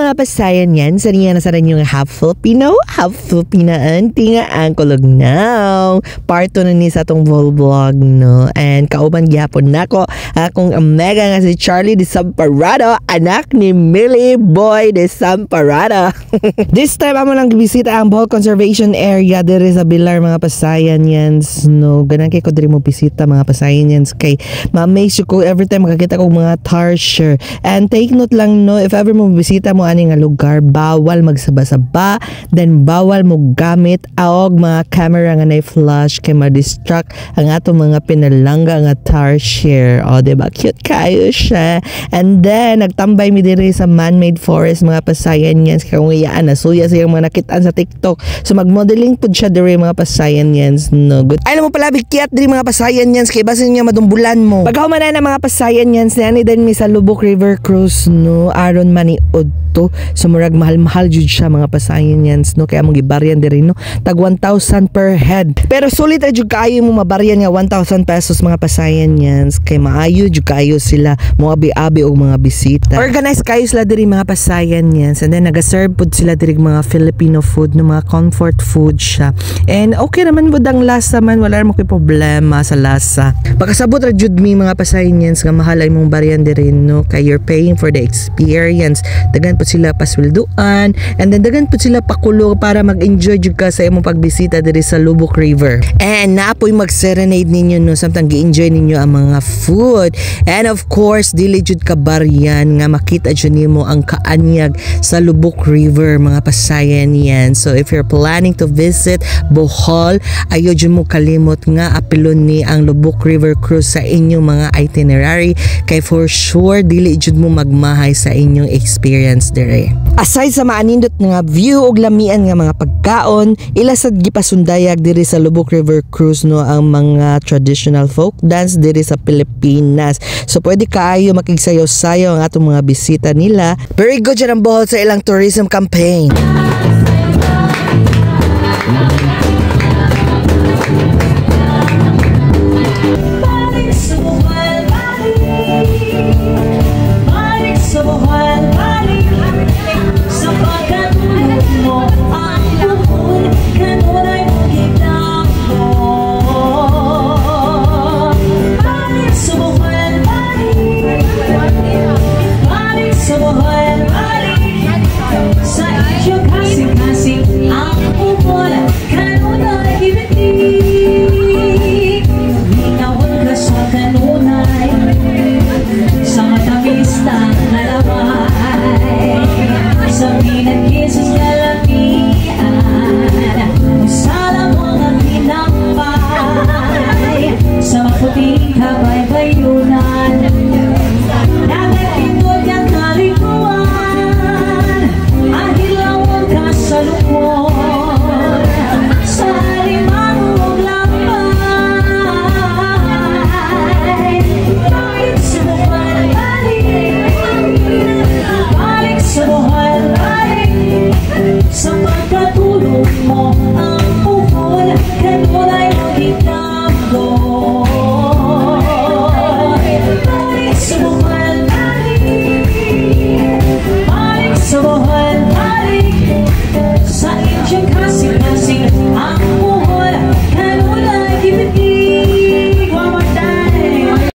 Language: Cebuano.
Mga pasayan yan, sa niya na sa inyong half Filipino, half Filipina auntie nga ang kulugnaw. Part 2 na ni sa atong Bohol vlog, no? And kauban gyapon nako akong omega nga si Charlie Desamparado, anak ni Millie Boy Desamparado. This time, amo lang gibisita ang Bohol Conservation Area diri sa Bilar, mga pasayan yan, no? Ganan kay ko diri mo bisita, mga pasayan yan, kay ma-amaze ko every time makakita ko mga tarsier. And take note lang, no, if ever mo bisita mo ani nga lugar, bawal magsaba-saba, then bawal mo gamit og mga camera nga nay flash kay ma-distract ang atong mga pinalangga nga tarsier. O, diba? Cute kayo siya. And then, nagtambay mi diri sa man-made forest, mga pasayan yan. Kung iyaan, nasuya siyang mga nakitaan sa TikTok. So, mag-modeling pud siya diri, mga pasayan yan. No, good. Ay, mo pala, bikyat diri, mga pasayan yan. Kay basin niya madumbulan mo. Pagkahuman na mga pasayan yan, niani din mi sa Lubuk River Cruise, no, aron maniud to. So, murag mahal-mahal jud siya, mga pasayan yan, no, kaya mong gibaryan diri, no, tag 1,000 per head. Pero sulit ra jud kaayo mo mabaryan nga 1,000 pesos, mga pasayan yan, kay maayo jud kaayo sila mo abi-abi og mga bisita. Organize kayo sila diri, mga pasayan yan. And then naga-serve pud sila diri mga Filipino food, no, mga comfort food siya. And okay naman pud ang lasa man, wala mo kay problema sa lasa. Pakasabot ra jud mi, mga pasayan yan, nga mahal ay mong baryan diri, no, kay you're paying for the experience. Daghan pud sila pasweldoan and then daghan pud sila pakulo para mag-enjoy jud ka sa imong pagbisita diri sa Lubuk River. And napoy mag-serenade ninyo, no, samtang gi-enjoy ninyo ang mga food. And of course, dili jud ka baryan nga makita jud nimo ang kaanyag sa Lubuk River, mga pasayan yan. So if you're planning to visit Bohol, ayo jud mo kalimot nga apilon ni ang Lubuk River Cruise sa inyong mga itinerary kay for sure dili jud mo magmahay sa inyong experience dire. Aside sa maanindot nga view ug lamian nga mga pagkaon, ila sad gipasundayag diri sa Lubuk River Cruise, no, ang mga traditional folk dance diri sa Pilipinas. So pwede kaayo makigsayaw-sayaw ang atong mga bisita nila. Very good jud ang Bohol sa ilang tourism campaign. Balik sa Bohol, balik. Balik sa Bohol, balik. Sa pagkatulog mo, ang buhol, kanunay mong ginamo. Balik sa Bohol, balik. Balik sa Bohol, balik. Sa iyong kasing-kasing, ang buhol, kanunay ibig. Linawon ka sa kanunay, sa matamis na kalamay, sa pinagkisos kalamian, sa mga tinampay, sa maputing kabaybayunan, dagat pindot ang kaliguan, ang hilawon ka sa lukon, sa alimangog lambay. Balik sa Bohol, balik. Balik sa Bohol, balik. Sa pagkatulog mo, ang buhol, kanunay mo ginamo. Balik sa Bohol.